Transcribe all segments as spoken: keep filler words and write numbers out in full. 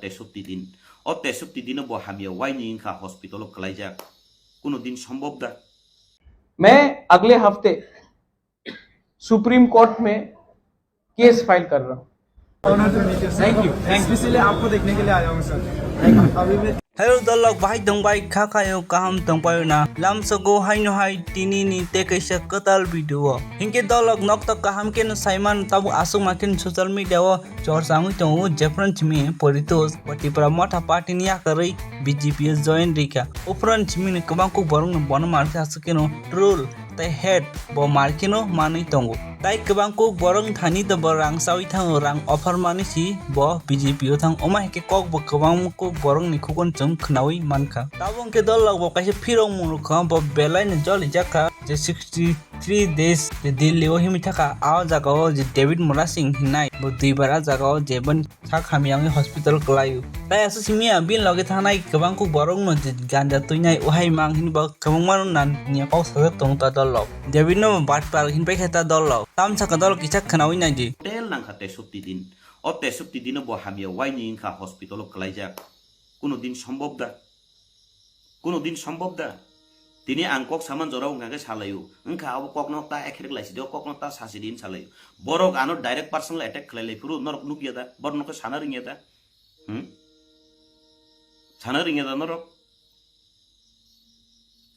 Teishoti din. O teishoti dino bo hamya waini wngkha hospital o kwlaijak. Kuno din sombhob da? मैं अगले हफ्ते supreme court में case file कर रहा हूँ। Thank you, thank you. Specially आपको देखने के लिए आया हूँ सर। अभी मैं Hello dolok, bahai tongbai kha khayo, kaham tongbai na? Lamsogo haino hai tini ni tei kaisa kwtal video o. Hinkhe dolok nok to kaham khe no saiman, tabuk aswk ma khe no social media o chorsa wngwi tongo, jephru simi Poritos bo Tipra Motha Party ni yakarwi B J P o join rikha. Uphuru simi ni kwbang kuk borok no bono mar khe aswk khe no troll tei hate bo mar khe no manwi tongo. Tai kwbang kuk borok thani to bo rang chawi thango, rang offer mani si bo B J P o thang. Omo hai khe kok bo kwbang kuk borok ni khukon chwng khwnawi mankha. Tabuk khe dolok bo kaisa phirok mung rwkha, bo belai no joli jakha je sixty three days je Delhi o himwi thakha. A o jaga o je David Murasing hinai bo duibar a jaga o je boni sak hamya wngwi hospital kwlaio. Tai aswk simi ya bini loge thangnai kwbang kuk borok no je ganja twinai, ohai mang hinwi bo kwbangma no nan ni kok sajak tongo ta dolok. David no batpar hinpai khe ta dolok. Tamsaka dolok kisa khwnawi naidi. Tel nangkha teishoti din. O teishoti dino bo hamya waini wngkha hospital o kwlaijak. Kuno din sombhob da? Kuno din sombhob da? Tini ang kok saman jorao wngkha khe salaio. Wngkha abo kokno ta ekherek laisidi, o kokno ta sasidi hinwi salaio. Borok ano direct personal attack khlai lai phuru norok nukya da? Borok nokhe sana rwngya da? Hmm? Sana rwngya da norok?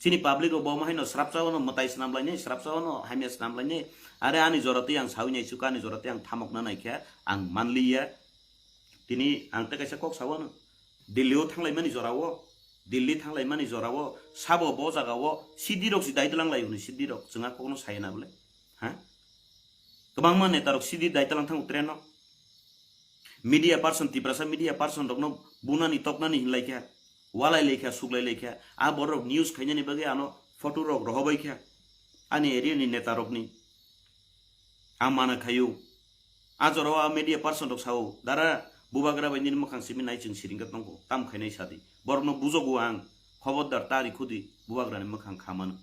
Chini public rok bo omo haino srapsa ono mwtai swnam lainai, srapsa ono hamya swnam lainai. Are ani jora twi ang sawi nai chukha, ani jora twi ang thamokna naikha, ang manliya. Tini ang tei kaisa kok sawano. Delhi o thanglaimani jorao, Delhi thanglaimani jorao, sabo bo jagao C D rok si dai tlang lai hwnwi C D rok chwngha kokno saya na bole? Ha? Kwbangma neta rok C D dai tlang thango train o. Media person, Tiprasa media person rokno bunani toknani hinlai kha, walai lai kha, suklai lai kha. A borok news khainani bagwi ano photo rok rohobai kha. Ani area ni neta rokni. Ang mana khaio. A jorao a media person rok sao, "Dara, bubagra bai nini mwkhang simi nai chwng siring khe tongkho, tam khainai sadi. Borokno bujogo ang, khobordar ta rikhudi bubagrani mwkhang kha mano."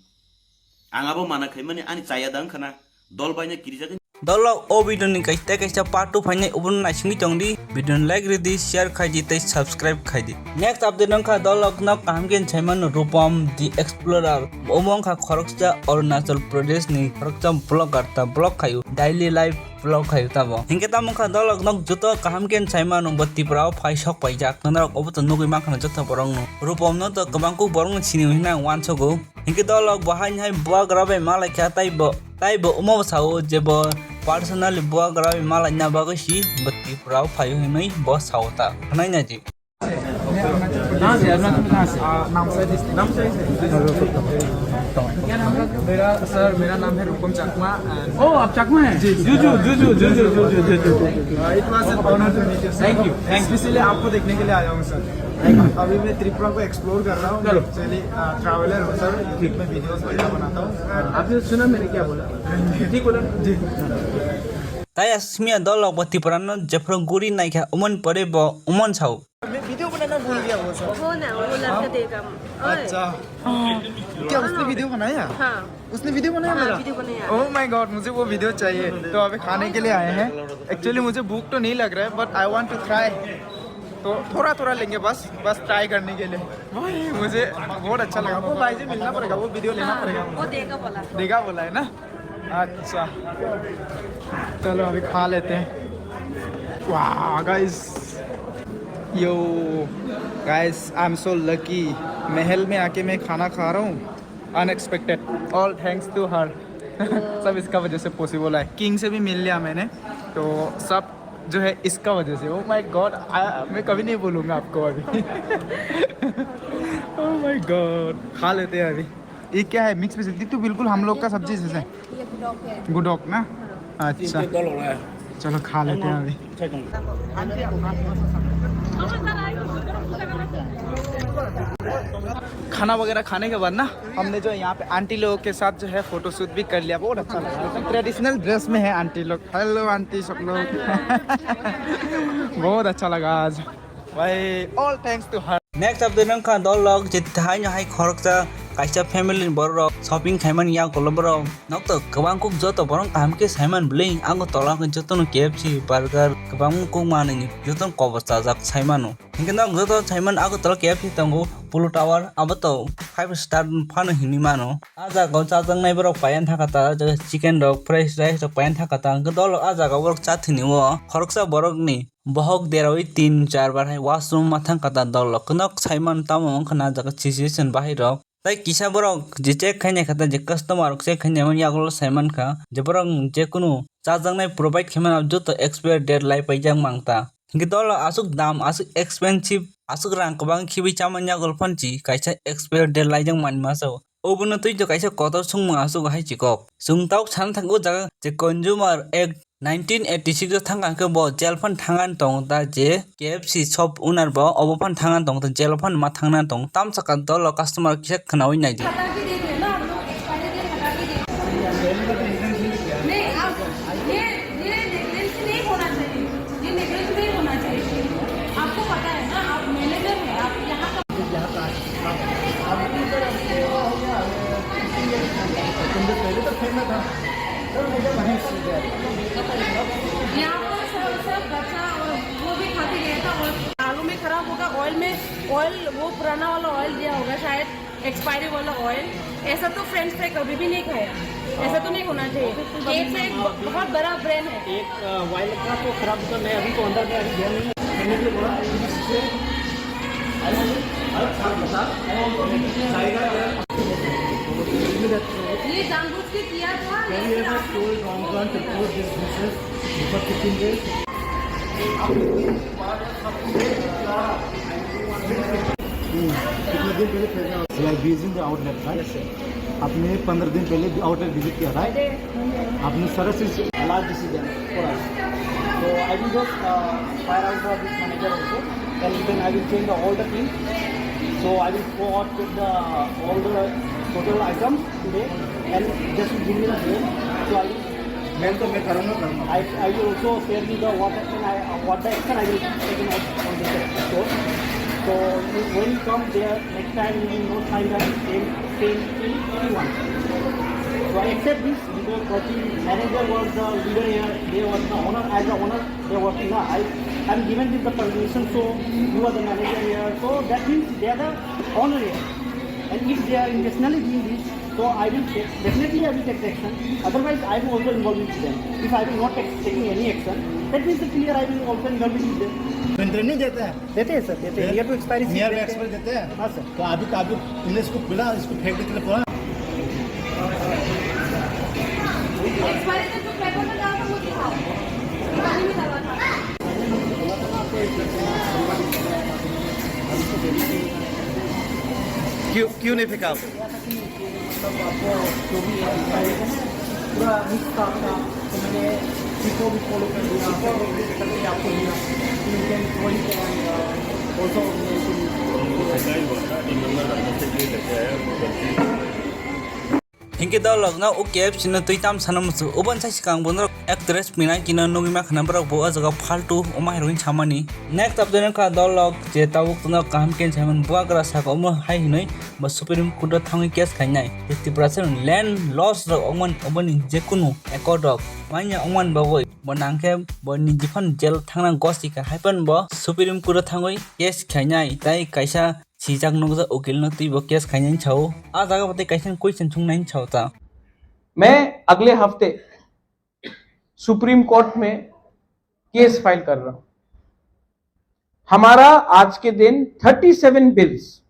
Ang abo mana khaimani ani chaya da wngkha na, dol baina kirijagwi. Dolok o video ni kaisa tei kaisa part two phainai, obono naisingwi tongdi, video ni like ridi, share khaidi tei subscribe khaidi. Next update wngkha dolok no kaham khe saimano Rupam the Explorer. Omo wngkha khoroksa Arunachal Pradesh ni khoroksa vlogger, ta vlog khaio, daily life vlog khaio tamo. Hinkhe tamo wngkha dolok nok joto kaham khe saimano bo Tripura o phai sok paijak. Norok obo to nugwi mankha joto borok no. Rupam no to kwbang kuk borok no sini hwnwi ang uansogo. Hinkhe dolok bo haini hai bubagra bai malaikha, tei bo, tei bo omo bo sao je bo personally bubagra bai malaina bagwi si bo Tripura o phaio hinwi bo sao ta. Khwnai naidi. कहाँ से? अरुणाचल में कहाँ से? आ, नामसाई डिस्ट्रिक्ट। नामसाई से? मेरा, सर, मेरा नाम है रूपम चाकमा and ओ, आप चाकमा हैं? जी, जी। जू, जू, जू। Uh, it was an honor to meet you, sir। Thank you, thank you। Specially आपको देखने के लिए आया हूँ, सर। Thank you। अभी मैं त्रिपुरा को एक्सप्लोर कर रहा हूँ। चलो। एक्चुअली, uh, ट्रैवलर हूँ, सर। YouTube में वीडियोज़ वगैरह बनाता हूँ। आपने सुना मैंने क्या बोला? ठीक बोला ना? जी। Tai aswk simi ya dolok bo Tripura no jephru guri naikha, umon pore bo umon sao. मैं वीडियो बनाना भूल गया वो सर। हो ना, वो लड़का देगा। ओए। अच्छा। क्या उसने वीडियो बनाया? हाँ। उसने वीडियो बनाया हाँ, मेरा? वीडियो बनाया। Oh my God, मुझे वो वीडियो चाहिए। तो अभी खाने के लिए आए हैं। एक्चुअली मुझे भूख तो नहीं लग रहा है, but I want to try। तो थोड़ा थोड़ा लेंगे बस, बस ट्राई करने के लिए। भाई, मुझे बहुत अच्छा लगा। वो भाई से मिलना पड़ेगा, वो वीडियो लेना हाँ, पड़ेगा वो मुझे। देगा बोला। देगा बोला है ना? अच्छा, चलो अभी खा लेते हैं। वाह guys, yo guys, I am so lucky। महल में आके मैं खाना खा रहा हूँ, unexpected. All thanks to her। सब इसका वजह से पॉसिबल है। किंग से भी मिल लिया मैंने, तो सब जो है इसका वजह से। Oh my God, मैं कभी नहीं भूलूंगा आपको अभी। Oh my God, खा लेते हैं अभी। ये क्या है? Mix veg. ये तो बिल्कुल हम लोग का सब्जी जैसे। ये गुडोक है। गुडोक ना? हाँ। अच्छा। चलो खा लेते हैं अभी। खाना वगैरह खाने के बाद ना, हमने जो यहाँ पे आंटी लोगों के साथ जो है फोटोशूट भी कर लिया। बहुत अच्छा लगा। एकदम ट्रेडिशनल ड्रेस में है आंटी लोग। हेलो आंटी सब लोग। बहुत अच्छा लगा आज। भाई, all thanks to her। Next update wngkha dolok je thaino hai khoroksa Kaisa family ni borok rok shopping khaimani yagulo borok nokto kwbang kuk joto borok kaham khe saiman bwlwi Agartala hwnkhe jotono K F C, burger kwbang kuk manwi jotono kobor chajak saimano. Hinkhe nok joto saiman Agartala K F C tongo, Polo Tower abo to five star phano hinwi mano. A jaga o chajaknai borok payan thaka ta, o jaga chicken rok, french fries rok payan thaka ta, hwnkhe dol a jaga o borok chathwini o khoroksa borokni bohok derawi tin char bar hai washroom ma thang kata dol rok. Nok saiman tamo wngkha na jaga situation bahai rok. Tai kisa borok je check khainai kha ta, je customer rok check khainai mani yagulo saiman kha je borok je kunu chajaknai provide khaimani joto expire date lai paijak mang ta. Hinkhe dol rok aswk dam, aswk expensive, aswk rang kwbang khibi chamani yagul phansi kaisa expire date laijak manma sao. Obono twi to kaisa kotor songmung aswk hai chikok. Chwng tabuk sana thang o jaga je Consumer Act nineteen eighty six o thang khe bo jail phan thangani tongo ta je K F C shop owner bo obo phan thangani tongo ta, jail phan ma thangna tongo. Tamsa ka dol rok customer kisa khwnaui nai di. नहीं, आप ये, ये नेगलेंस नहीं होना चाहिए, ये नेगलेंस नहीं होना चाहिए। आपको पता है ना, आप मैनेजर हैं, आप यहाँ का यहाँ पर सब, सब बच्चा और वो भी खा के गया था, और आलू में खराब होगा, ऑयल में, ऑयल वो पुराना वाला ऑयल दिया होगा शायद। एक्सपायरी वाला ऑयल, ऐसा तो फ्रेंच फ्राई कभी भी नहीं खाया, ऐसा तो नहीं होना चाहिए। केएफसी एक ब-, बहुत बड़ा ब्रांड है। एक, अ, ऑयल का तो खराब होता, मैं अभी तो अंदर में अभी गया नहीं हूँ। मैंने भी बोला, अभी से हर साल बता, ये जानबूझ के किया था या फिर आपको कितना दिन पहले फेंका? We are visiting the outlet, right? Yes, sir. आपने पंद्रह दिन पहले आउटलेट विजिट किया था? आपने सारा चीज last decision for us. So I will just, uh, fire out the, this manager also, and then I will change the all the thing. So I will go out with the all the total items today, and just give me the bill. So I will मैं तो मैं करूँगा, करूँगा। I, I will also share you the what action I, what the action I will take in on this store. So you, when you come there next time, you will not find the same, same thing anyone. So I accept this because the manager was the leader here, they were the owner, as the owner they were working. I, I'm given this the permission, so you are the manager here. So that means they are the owner here. And if they are intentionally doing this, so I will take, definitely I will take the action. Otherwise, I will also involve with them. If I will not take, taking any action, that means clear I will also involve with them. Pen नहीं देते हैं। देते हैं सर, देते हैं। फिर? Near to expiry near देते हैं। एक्सपायरी देते हैं? हाँ सर। तो अभी तो, अभी तुमने इसको खुला, इसको फेंक देते तो पूरा। एक्सपायरी का जो पेपर में डाला था, वो दिखाओ। पानी में डाला था। क्यों, क्यों नहीं फेंका आप? मतलब आपको जो भी है, पूरा मिक्स था आपका, तो मैंने सीखो भी फॉलो कर लिया, करके आपको लिया। You can call it and, uh, also Hinkhe dolok no o K F C no twi tam sana musu. Ubon sai swkang bo norok actress Pinaki no nugwi mankha na borok bo o jaga faltu o mai rwin samani. Next update wngkha dolok je tabuk no kaham khe saimani bubagra saka omo hai hinwi bo Supreme Court o thangwi case khainai. Tiprasa ni land loss rok omo, oboni jekunu accord rok manya ongmani bagwi bo nangkhe bo ni jiphano jail thangna gosi kha, haiphano bo Supreme Court o thangwi case khainai tei kaisa sijak nukjak ukil no twi bo case khainani sao. A jaga bo tei kaisa question chungnani sao ta. मैं अगले हफ्ते supreme court में case file कर रहा हूं। हमारा आज के दिन थर्टी सेवन बिल्स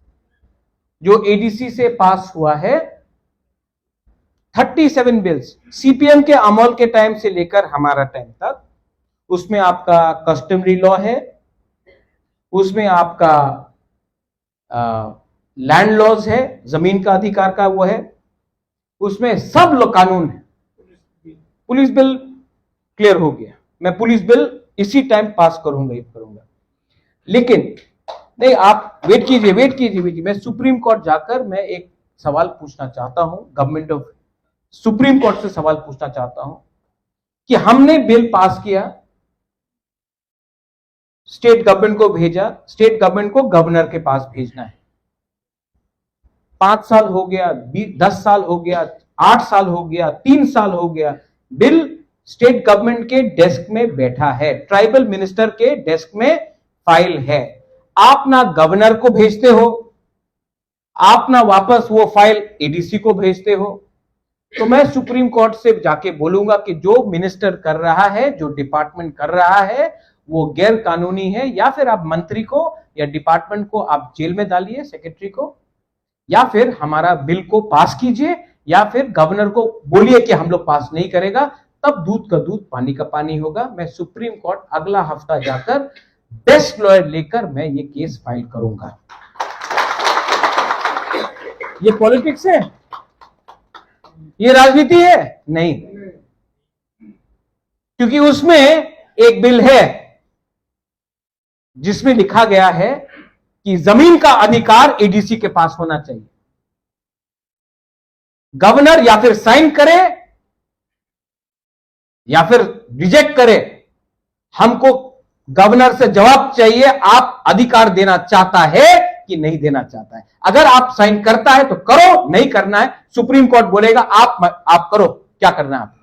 जो एडीसी से पास हुआ है, थर्टी सेवन बिल्स सीपीएम के अमल के टाइम से लेकर हमारा टाइम तक, उसमें आपका कस्टमरी लॉ है, उसमें आपका लैंड लॉज है, जमीन का अधिकार का वो है, उसमें सब लो कानून है। पुलिस बिल क्लियर हो गया, मैं पुलिस बिल इसी टाइम पास करूंगा, ये करूंगा। लेकिन नहीं, आप वेट कीजिए, वेट कीजिए, वेट कीजिए। मैं सुप्रीम कोर्ट जाकर मैं एक सवाल पूछना चाहता हूं, गवर्नमेंट ऑफ सुप्रीम कोर्ट से सवाल पूछना चाहता हूं कि हमने बिल पास किया, स्टेट गवर्नमेंट को भेजा, स्टेट गवर्नमेंट को गवर्नर के पास भेजना है। पांच साल हो गया, बी-, दस साल हो गया, आठ साल हो गया, तीन साल हो गया, बिल स्टेट गवर्नमेंट के डेस्क में बैठा है, ट्राइबल मिनिस्टर के डेस्क में फाइल है। आप ना गवर्नर को भेजते हो, आप ना वापस वो फाइल एडीसी को भेजते हो। तो मैं सुप्रीम कोर्ट से जाके बोलूंगा कि जो मिनिस्टर कर रहा है, जो डिपार्टमेंट कर रहा है, वो गैर कानूनी है, या फिर आप मंत्री को या डिपार्टमेंट को आप जेल में डालिए, सेक्रेटरी को, या फिर हमारा बिल को पास कीजिए, या फिर गवर्नर को बोलिए कि हम लोग पास नहीं करेगा। तब दूध का दूध, पानी का पानी होगा। मैं सुप्रीम कोर्ट अगला हफ्ता जाकर बेस्ट लॉयर लेकर मैं ये केस फाइल करूंगा। ये पॉलिटिक्स है? ये राजनीति है? नहीं, क्योंकि उसमें एक बिल है जिसमें लिखा गया है कि जमीन का अधिकार एडीसी के पास होना चाहिए। गवर्नर या फिर साइन करे या फिर रिजेक्ट करे, हमको गवर्नर से जवाब चाहिए, आप अधिकार देना चाहता है कि नहीं देना चाहता है। अगर आप साइन करता है तो करो, नहीं करना है, सुप्रीम कोर्ट बोलेगा आप, आप करो, क्या करना है आप।